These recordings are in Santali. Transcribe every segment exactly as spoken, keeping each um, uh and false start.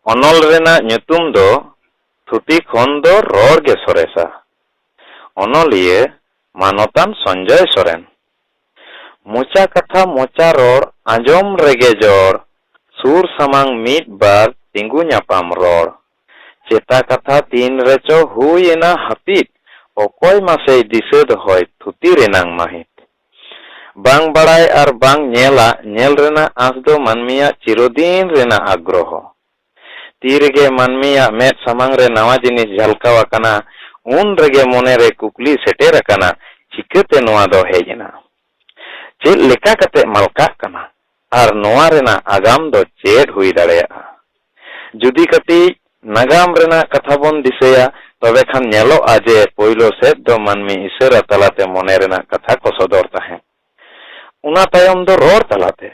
ᱚᱱᱚᱞ ᱨᱮᱱᱟᱜ ᱧᱩᱛᱩᱢ ᱫᱚ ᱛᱷᱩᱛᱤ ᱠᱷᱚᱱ ᱫᱚ ᱨᱚᱲ ᱜᱮ ᱥᱚᱨᱮᱥᱟ᱾ ᱚᱱᱚᱞᱤᱭᱟᱹ ᱢᱟᱱᱚᱛᱟᱱ ᱥᱚᱧᱡᱚᱭ ᱥᱚᱨᱮᱱ᱾ ᱢᱚᱪᱟ ᱠᱟᱛᱷᱟ ᱢᱚᱪᱟ ᱨᱚᱲ ᱟᱸᱡᱚᱢ ᱨᱮᱜᱮ ᱡᱚᱲ, ᱥᱩᱨ ᱥᱟᱢᱟᱝ ᱢᱤᱫ ᱵᱟᱨ ᱛᱤᱸᱜᱩ ᱧᱟᱯᱟᱢ ᱨᱚᱲ᱾ ᱪᱮᱛᱟ ᱠᱟᱛᱷᱟ ᱛᱤᱱ ᱨᱮᱪᱚ ᱦᱩᱭ ᱮᱱᱟ ᱦᱟᱹᱯᱤᱫ, ᱚᱠᱚᱭ ᱢᱟᱥᱮᱭ ᱫᱤᱥᱟᱹ ᱫᱚᱦᱚᱭ ᱛᱷᱩᱛᱤ ᱨᱮᱱᱟᱝ ᱢᱟᱹᱦᱤᱛ᱾ ᱵᱟᱝ ᱵᱟᱲᱟᱭ ᱟᱨ ᱵᱟᱝ ᱧᱮᱞᱟᱜ ᱧᱮᱞ ᱨᱮᱱᱟᱜ ᱟᱸᱥ ᱫᱚ ᱢᱟᱹᱱᱢᱤᱭᱟᱜ ᱪᱤᱨᱚᱫᱤᱱ ᱨᱮᱱᱟᱜ ᱟᱜᱽᱨᱚᱦᱚ᱾ ᱛᱤ ᱨᱮᱜᱮ ᱢᱟᱹᱱᱢᱤᱭᱟᱜ ᱢᱮᱫ ᱥᱟᱢᱟᱝ ᱨᱮ ᱱᱟᱣᱟ ᱡᱤᱱᱤᱥ ᱡᱷᱟᱞᱠᱟᱣ ᱟᱠᱟᱱᱟ, ᱩᱱ ᱨᱮᱜᱮ ᱢᱚᱱᱮ ᱨᱮ ᱠᱩᱠᱞᱤ ᱥᱮᱴᱮᱨ ᱟᱠᱟᱱᱟ, ᱪᱤᱠᱟᱹᱛᱮ ᱱᱚᱣᱟ ᱫᱚ ᱦᱮᱡ ᱮᱱᱟ? ᱪᱮᱫ ᱞᱮᱠᱟ ᱠᱟᱛᱮ ᱢᱟᱞᱠᱟᱜ ᱠᱟᱱᱟ? ᱟᱨ ᱱᱚᱣᱟ ᱨᱮᱱᱟᱜ ᱟᱜᱟᱢ ᱫᱚ ᱪᱮᱫ ᱦᱩᱭ ᱫᱟᱲᱮᱭᱟᱜᱼᱟ? ᱡᱩᱫᱤ ᱠᱟᱹᱴᱤᱡ ᱱᱟᱜᱟᱢ ᱨᱮᱱᱟᱜ ᱠᱟᱛᱷᱟ ᱵᱚᱱ ᱫᱤᱥᱟᱹᱭᱟ, ᱛᱚᱵᱮ ᱠᱷᱟᱱ ᱧᱮᱞᱚᱜᱼᱟ ᱡᱮ ᱯᱳᱭᱞᱳ ᱥᱮᱫ ᱫᱚ ᱢᱟᱹᱱᱢᱤ ᱤᱥᱟᱹᱨᱟ ᱛᱟᱞᱟᱛᱮ ᱢᱚᱱᱮ ᱨᱮᱱᱟᱜ ᱠᱟᱛᱷᱟ ᱠᱚ ᱥᱚᱫᱚᱨ ᱛᱟᱦᱮᱸᱫ᱾ ᱚᱱᱟ ᱛᱟᱭᱚᱢ ᱫᱚ ᱨᱚᱲ ᱛᱟᱞᱟᱛᱮ᱾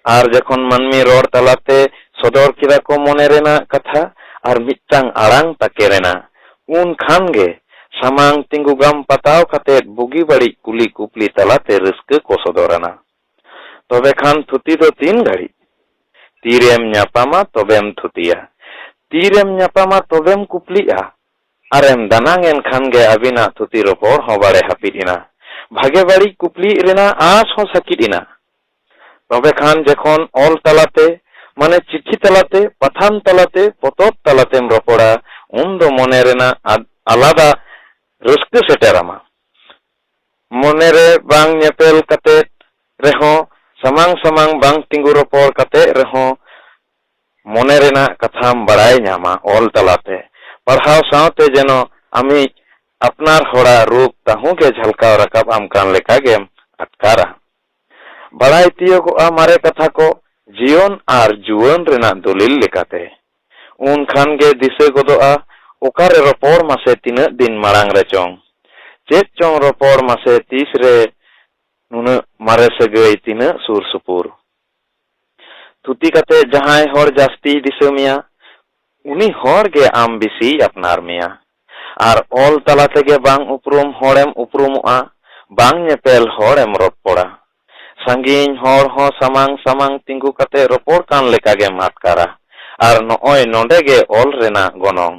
ᱟᱨ ᱡᱚᱠᱷᱚᱱ ᱢᱟᱹᱱᱢᱤ ᱨᱚᱲ ᱛᱟᱞᱟᱛᱮ ᱥᱚᱫᱚᱨ ᱠᱮᱫᱟ ᱠᱚ ᱢᱚᱱᱮ ᱨᱮᱱᱟᱜ ᱠᱟᱛᱷᱟ ᱟᱨ ᱢᱤᱫᱴᱟᱝ ᱟᱲᱟᱝ ᱛᱟᱠᱮᱨ ᱮᱱᱟ, ᱩᱱ ᱠᱷᱟᱱ ᱜᱮ ᱥᱟᱢᱟᱝ ᱛᱤᱸᱜᱩ ᱜᱟᱢ ᱯᱟᱛᱟᱣ ᱠᱟᱛᱮ ᱵᱩᱜᱤ ᱵᱟᱹᱲᱤᱡ ᱠᱩᱞᱤ ᱠᱩᱯᱞᱤ ᱛᱟᱞᱟᱛᱮ ᱨᱟᱹᱥᱠᱟᱹ ᱠᱚ ᱥᱚᱫᱚᱨ ᱟᱱᱟ᱾ ᱛᱚᱵᱮ ᱠᱷᱟᱱ ᱛᱷᱩᱛᱤ ᱫᱚ ᱛᱤᱱ ᱜᱷᱟᱹᱲᱤᱡ? ᱛᱤᱨᱮᱢ ᱧᱟᱯᱟᱢᱟ ᱛᱚᱵᱮᱢ ᱛᱷᱩᱛᱤᱭᱟ, ᱛᱤᱨᱮᱢ ᱧᱟᱯᱟᱢᱟ ᱛᱚᱵᱮᱢ ᱠᱩᱯᱞᱤᱜᱼᱟ, ᱟᱨᱮᱢ ᱫᱟᱱᱟᱝ ᱮᱱ ᱠᱷᱟᱱ ᱜᱮ ᱟᱹᱵᱤᱱᱟᱜ ᱛᱷᱩᱛᱤ ᱨᱚᱯᱚᱲ ᱦᱚᱸ ᱵᱟᱲᱮ ᱦᱟᱹᱯᱤᱫ ᱮᱱᱟ, ᱵᱷᱟᱜᱮ ᱵᱟᱹᱲᱤᱡ ᱠᱩᱯᱞᱤᱜ ᱨᱮᱱᱟᱜ ᱟᱸᱥ ᱦᱚᱸ ᱥᱟᱹᱠᱤᱫ ᱮᱱᱟ᱾ ᱛᱚᱵᱮ ᱠᱷᱟᱱ ᱡᱚᱠᱷᱚᱱ ᱚᱞ ᱛᱟᱞᱟᱛᱮ, ᱢᱟᱱᱮ ᱪᱤᱴᱷᱤ ᱛᱟᱞᱟᱛᱮ, ᱯᱟᱛᱷᱟᱢ ᱛᱟᱞᱟᱛᱮ, ᱯᱚᱛᱚᱵ ᱛᱟᱞᱟᱛᱮᱢ ᱨᱚᱯᱚᱲᱟ, ᱩᱱ ᱫᱚ ᱢᱚᱱᱮ ᱨᱮᱱᱟᱜ ᱟᱫ-, ᱟᱞᱟᱫᱟ ᱨᱟᱹᱥᱠᱟᱹ ᱥᱮᱴᱮᱨᱟᱢᱟ᱾ ᱢᱚᱱᱮ ᱨᱮ ᱵᱟᱝ ᱧᱮᱯᱮᱞ ᱠᱟᱛᱮ ᱨᱮᱦᱚᱸ, ᱥᱟᱢᱟᱝ ᱥᱟᱢᱟᱝ ᱵᱟᱝ ᱛᱤᱸᱜᱩ ᱨᱚᱯᱚᱲ ᱠᱟᱛᱮ ᱨᱮᱦᱚᱸ, ᱢᱚᱱᱮ ᱨᱮᱱᱟᱜ ᱠᱟᱛᱷᱟᱢ ᱵᱟᱲᱟᱭ ᱧᱟᱢᱟ ᱚᱞ ᱛᱟᱞᱟᱛᱮ᱾ ᱯᱟᱲᱦᱟᱣ ᱥᱟᱶᱛᱮ ᱡᱮᱱᱚ ᱟᱢᱤᱡ ᱟᱯᱱᱟᱨ ᱦᱚᱲᱟᱜ ᱨᱩᱯ ᱛᱟᱹᱦᱩ ᱜᱮ ᱡᱷᱟᱞᱠᱟᱣ ᱨᱟᱠᱟᱵ ᱟᱢ ᱠᱟᱱ ᱞᱮᱠᱟ ᱜᱮᱢ ᱟᱴᱠᱟᱨᱟ᱾ ᱵᱟᱲᱟᱭ ᱛᱤᱭᱳᱜᱚᱜᱼᱟ ᱢᱟᱨᱮ ᱠᱟᱛᱷᱟ ᱠᱚ ᱡᱤᱭᱚᱱ ᱟᱨ ᱡᱩᱣᱟᱹᱱ ᱨᱮᱱᱟᱜ ᱫᱚᱞᱤᱞ ᱞᱮᱠᱟᱛᱮ᱾ ᱩᱱ ᱠᱷᱟᱱ ᱜᱮ ᱫᱤᱥᱟᱹ ᱜᱚᱫᱚᱜᱼᱟ ᱚᱠᱟᱨᱮ ᱨᱚᱯᱚᱲ ᱢᱟᱥᱮ ᱛᱤᱱᱟᱹᱜ ᱫᱤᱱ ᱢᱟᱲᱟᱝ ᱨᱮ ᱪᱚᱝ᱾ ᱪᱮᱫ ᱪᱚᱝ ᱨᱚᱯᱚᱲ ᱢᱟᱥᱮ ᱛᱤᱥ ᱨᱮ ᱱᱩᱱᱟᱹᱜ ᱢᱟᱨᱮ ᱥᱟᱹᱜᱟᱹᱭ ᱛᱤᱱᱟᱹᱜ ᱥᱩᱨ ᱥᱩᱯᱩᱨ᱾ ᱛᱷᱩᱛᱤ ᱠᱟᱛᱮ ᱡᱟᱦᱟᱸᱭ ᱦᱚᱲ ᱡᱟᱹᱥᱛᱤᱭ ᱫᱤᱥᱟᱹ ᱢᱮᱭᱟ, ᱩᱱᱤ ᱦᱚᱲ ᱜᱮ ᱟᱢ ᱵᱤᱥᱤᱭ ᱟᱯᱱᱟᱨ ᱢᱮᱭᱟ᱾ ᱟᱨ ᱚᱞ ᱛᱟᱞᱟ ᱛᱮᱜᱮ ᱵᱟᱝ ᱩᱯᱨᱩᱢ ᱦᱚᱲᱮᱢ ᱩᱯᱨᱩᱢᱚᱜᱼᱟ, ᱵᱟᱝ ᱧᱮᱯᱮᱞ ᱦᱚᱲᱮᱢ ᱨᱚᱯᱚᱲᱟ᱾ ᱥᱟᱺᱜᱤᱧ ᱦᱚᱲ ᱦᱚᱸ ᱥᱟᱢᱟᱝ ᱥᱟᱢᱟᱝ ᱛᱤᱸᱜᱩ ᱠᱟᱛᱮ ᱨᱚᱯᱚᱲ ᱠᱟᱱ ᱞᱮᱠᱟ ᱜᱮᱢ ᱟᱴᱠᱟᱨᱟ᱾ ᱟᱨ ᱱᱚᱜᱼᱚᱭ ᱱᱚᱰᱮ ᱜᱮ ᱚᱞ ᱨᱮᱱᱟᱜ ᱜᱚᱱᱚᱝ᱾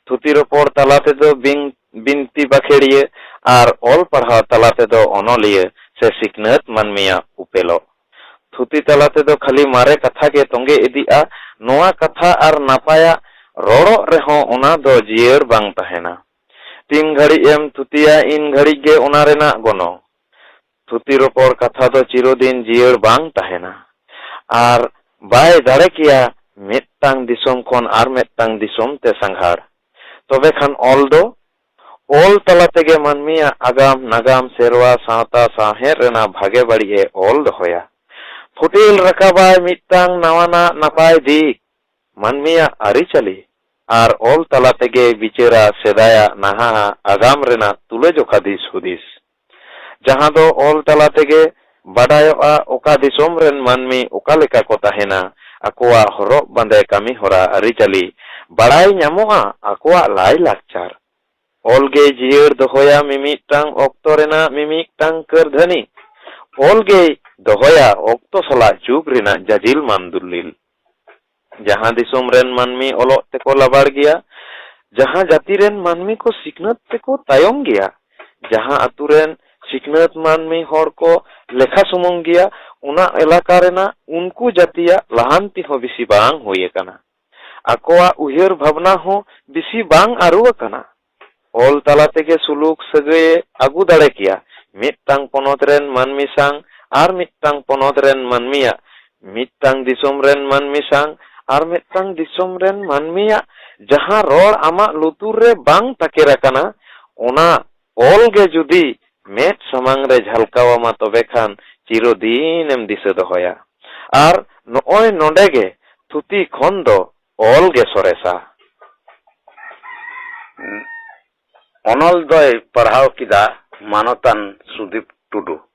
ᱛᱷᱩᱛᱤ ᱨᱚᱯᱚᱲ ᱛᱟᱞᱟ ᱛᱮᱫᱚ ᱵᱤᱱ-, ᱵᱤᱱᱛᱤ ᱵᱟᱠᱷᱮᱲᱤᱭᱟᱹ ᱟᱨ ᱚᱞ ᱯᱟᱲᱦᱟᱣ ᱛᱟᱞᱟ ᱛᱮᱫᱚ ᱚᱱᱚᱞᱤᱭᱟᱹ ᱥᱮ ᱥᱤᱠᱷᱱᱟᱹᱛ ᱢᱟᱹᱱᱢᱤᱭᱟᱜ ᱩᱯᱮᱞᱚᱜ᱾ ᱛᱷᱩᱛᱤ ᱛᱟᱞᱟ ᱛᱮᱫᱚ ᱠᱷᱟᱹᱞᱤ ᱢᱟᱨᱮ ᱠᱟᱛᱷᱟ ᱜᱮ ᱛᱚᱸᱜᱮ ᱤᱫᱤᱜᱼᱟ, ᱱᱚᱣᱟ ᱠᱟᱛᱷᱟ ᱟᱨ ᱱᱟᱯᱟᱭᱟᱜ ᱨᱚᱲᱚᱜ ᱨᱮᱦᱚᱸ ᱚᱱᱟ ᱫᱚ ᱡᱤᱭᱟᱹᱲ ᱵᱟᱝ ᱛᱟᱦᱮᱱᱟ᱾ ᱛᱤᱱ ᱜᱷᱟᱹᱲᱤᱡ ᱮᱢ ᱛᱷᱩᱛᱤᱭᱟ, ᱤᱱ ᱜᱷᱟᱹᱲᱤᱡ ᱜᱮ ᱚᱱᱟ ᱨᱮᱱᱟᱜ ᱜᱚᱱᱚᱝ᱾ ᱛᱷᱩᱛᱤ ᱨᱚᱯᱚᱲ ᱠᱟᱛᱷᱟ ᱫᱚ ᱪᱤᱨᱚᱫᱤᱱ ᱡᱤᱭᱟᱹᱲ ᱵᱟᱝ ᱛᱟᱦᱮᱱᱟ᱾ ᱟᱨ ᱵᱟᱭ ᱫᱟᱲᱮ ᱠᱮᱭᱟ ᱢᱤᱫᱴᱟᱝ ᱫᱤᱥᱚᱢ ᱠᱷᱚᱱ ᱟᱨ ᱢᱤᱫᱴᱟᱝ ᱫᱤᱥᱚᱢ ᱛᱮ ᱥᱟᱸᱜᱷᱟᱨ᱾ ᱛᱚᱵᱮ ᱠᱷᱟᱱ ᱚᱞ ᱫᱚ? ᱚᱞ ᱛᱟᱞᱟ ᱛᱮᱜᱮ ᱢᱟᱹᱱᱢᱤᱭᱟᱜ ᱟᱜᱟᱢ, ᱱᱟᱜᱟᱢ, ᱥᱮᱨᱣᱟ, ᱥᱟᱶᱛᱟ, ᱥᱟᱶᱦᱮᱫ ᱨᱮᱱᱟᱜ ᱵᱷᱟᱜᱮ ᱵᱟᱹᱲᱤᱡ ᱮ ᱚᱞ ᱫᱚᱦᱚᱭᱟ᱾ ᱯᱷᱩᱴᱮᱞ ᱨᱟᱠᱟᱵᱟᱭ ᱢᱤᱫᱴᱟᱝ ᱱᱟᱣᱟᱱᱟᱜ ᱱᱟᱯᱟᱭ ᱫᱤᱠ, ᱢᱟᱹᱱᱢᱤᱭᱟᱜ ᱟᱹᱨᱤᱪᱟᱹᱞᱤ, ᱟᱨ ᱚᱞ ᱛᱟᱞᱟ ᱛᱮᱜᱮ ᱵᱤᱪᱟᱹᱨᱟ ᱥᱮᱫᱟᱭᱟᱜ, ᱱᱟᱦᱟᱜ ᱟᱜᱟᱢ ᱨᱮᱱᱟᱜ ᱛᱩᱞᱟᱹᱡᱚᱠᱷᱟ ᱫᱤᱥ ᱦᱩᱫᱤᱥ᱾ ᱡᱟᱦᱟᱸ ᱫᱚ ᱚᱞ ᱛᱟᱞᱟ ᱛᱮᱜᱮ ᱵᱟᱰᱟᱭᱚᱜᱼᱟ ᱚᱠᱟ ᱫᱤᱥᱚᱢ ᱨᱮᱱ ᱢᱟᱹᱱᱢᱤ ᱚᱠᱟ ᱞᱮᱠᱟ ᱠᱚ ᱛᱟᱦᱮᱱᱟ, ᱟᱠᱚᱣᱟᱜ ᱦᱚᱨᱚᱜ ᱵᱟᱸᱫᱮ, ᱠᱟᱹᱢᱤ ᱦᱚᱨᱟ, ᱟᱹᱨᱤᱪᱟᱹᱞᱤ ᱵᱟᱲᱟᱭ ᱧᱟᱢᱚᱜᱼᱟ, ᱟᱠᱚᱣᱟᱜ ᱞᱟᱭ ᱞᱟᱠᱪᱟᱨ᱾ ᱚᱞ ᱜᱮᱭ ᱡᱤᱭᱟᱹᱲ ᱫᱚᱦᱚᱭᱟ ᱢᱤᱢᱤᱫᱴᱟᱝ ᱚᱠᱛᱚ ᱨᱮᱱᱟᱜ ᱢᱤᱢᱤᱫᱴᱟᱝ ᱠᱟᱹᱨᱫᱷᱟᱹᱱᱤ᱾ ᱚᱞ ᱜᱮᱭ ᱫᱚᱦᱚᱭᱟ ᱚᱠᱛᱚ ᱥᱟᱞᱟᱜ ᱡᱩᱜᱽ ᱨᱮᱱᱟᱜ ᱡᱟᱡᱤᱞ ᱢᱟᱱᱫᱩᱞᱤᱞ᱾ ᱡᱟᱦᱟᱸ ᱫᱤᱥᱚᱢ ᱨᱮᱱ ᱢᱟᱹᱱᱢᱤ ᱚᱞᱚᱜ ᱛᱮᱠᱚ ᱞᱟᱵᱟᱲ ᱜᱮᱭᱟ, ᱡᱟᱦᱟᱸ ᱡᱟᱹᱛᱤ ᱨᱮᱱ ᱢᱟᱹᱱᱢᱤ ᱠᱚ ᱥᱤᱠᱷᱱᱟᱹᱛ ᱛᱮᱠᱚ ᱛᱟᱭᱚᱢ ᱜᱮᱭᱟ, ᱡᱟᱦᱟᱸ ᱟᱛᱩ ᱨᱮᱱ ᱥᱤᱠᱷᱱᱟᱹᱛ ᱢᱟᱹᱱᱢᱤ ᱦᱚᱲ ᱠᱚ ᱞᱮᱠᱷᱟ ᱥᱩᱢᱩᱝ ᱜᱮᱭᱟ, ᱚᱱᱟ ᱮᱞᱟᱠᱟ ᱨᱮᱱᱟᱜ ᱩᱱᱠᱩ ᱡᱟᱹᱛᱤᱭᱟᱜ ᱞᱟᱦᱟᱱᱛᱤ ᱦᱚᱸ ᱵᱮᱥᱤ ᱵᱟᱝ ᱦᱩᱭ ᱟᱠᱟᱱᱟ᱾ ᱟᱠᱚᱣᱟᱜ ᱩᱭᱦᱟᱹᱨ ᱵᱷᱟᱵᱽᱱᱟ ᱦᱚᱸ ᱵᱮᱥᱤ ᱵᱟᱝ ᱟᱹᱨᱩ ᱟᱠᱟᱱᱟ᱾ ᱚᱞ ᱛᱟᱞᱟ ᱛᱮᱜᱮ ᱥᱩᱞᱩᱠ ᱥᱟᱹᱜᱟᱹᱭᱮ ᱟᱹᱜᱩ ᱫᱟᱲᱮ ᱠᱮᱭᱟ ᱢᱤᱫᱴᱟᱝ ᱯᱚᱱᱚᱛ ᱨᱮᱱ ᱢᱟᱹᱱᱢᱤ ᱥᱟᱝ ᱟᱨ ᱢᱤᱫᱴᱟᱝ ᱯᱚᱱᱚᱛ ᱨᱮᱱ ᱢᱟᱹᱱᱢᱤᱭᱟᱜ, ᱢᱤᱫᱴᱟᱝ ᱫᱤᱥᱚᱢ ᱨᱮᱱ ᱢᱟᱹᱱᱢᱤ ᱥᱟᱝ ᱟᱨ ᱢᱤᱫᱴᱟᱝ ᱫᱤᱥᱚᱢ ᱨᱮᱱ ᱢᱟᱹᱱᱢᱤᱭᱟᱜ᱾ ᱡᱟᱦᱟᱸ ᱨᱚᱲ ᱟᱢᱟᱜ ᱞᱩᱛᱩᱨ ᱨᱮ ᱵᱟᱝ ᱛᱟᱠᱮᱨ ᱟᱠᱟᱱᱟ, ᱚᱱᱟ ᱚᱞ ᱜᱮ ᱡᱩᱫᱤ ᱢᱮᱫ ᱥᱟᱢᱟᱝ ᱨᱮ ᱡᱷᱟᱞᱠᱟᱣ ᱟᱢᱟ, ᱛᱚᱵᱮ ᱠᱷᱟᱱ ᱪᱤᱨᱚᱫᱤᱱᱮᱢ ᱫᱤᱥᱟᱹ ᱫᱚᱦᱚᱭᱟ᱾ ᱟᱨ ᱱᱚᱜᱼᱚᱭ ᱱᱚᱰᱮ ᱜᱮ ᱛᱷᱩᱛᱤ ᱠᱷᱚᱱ ᱫᱚ ᱚᱞ ᱜᱮ ᱥᱚᱨᱮᱥᱟ᱾ ᱚᱱᱚᱞ ᱫᱚᱭ ᱯᱟᱲᱦᱟᱣ ᱠᱮᱫᱟ ᱢᱟᱱᱚᱛᱟᱱ ᱥᱩᱫᱤᱯ ᱴᱩᱰᱩ᱾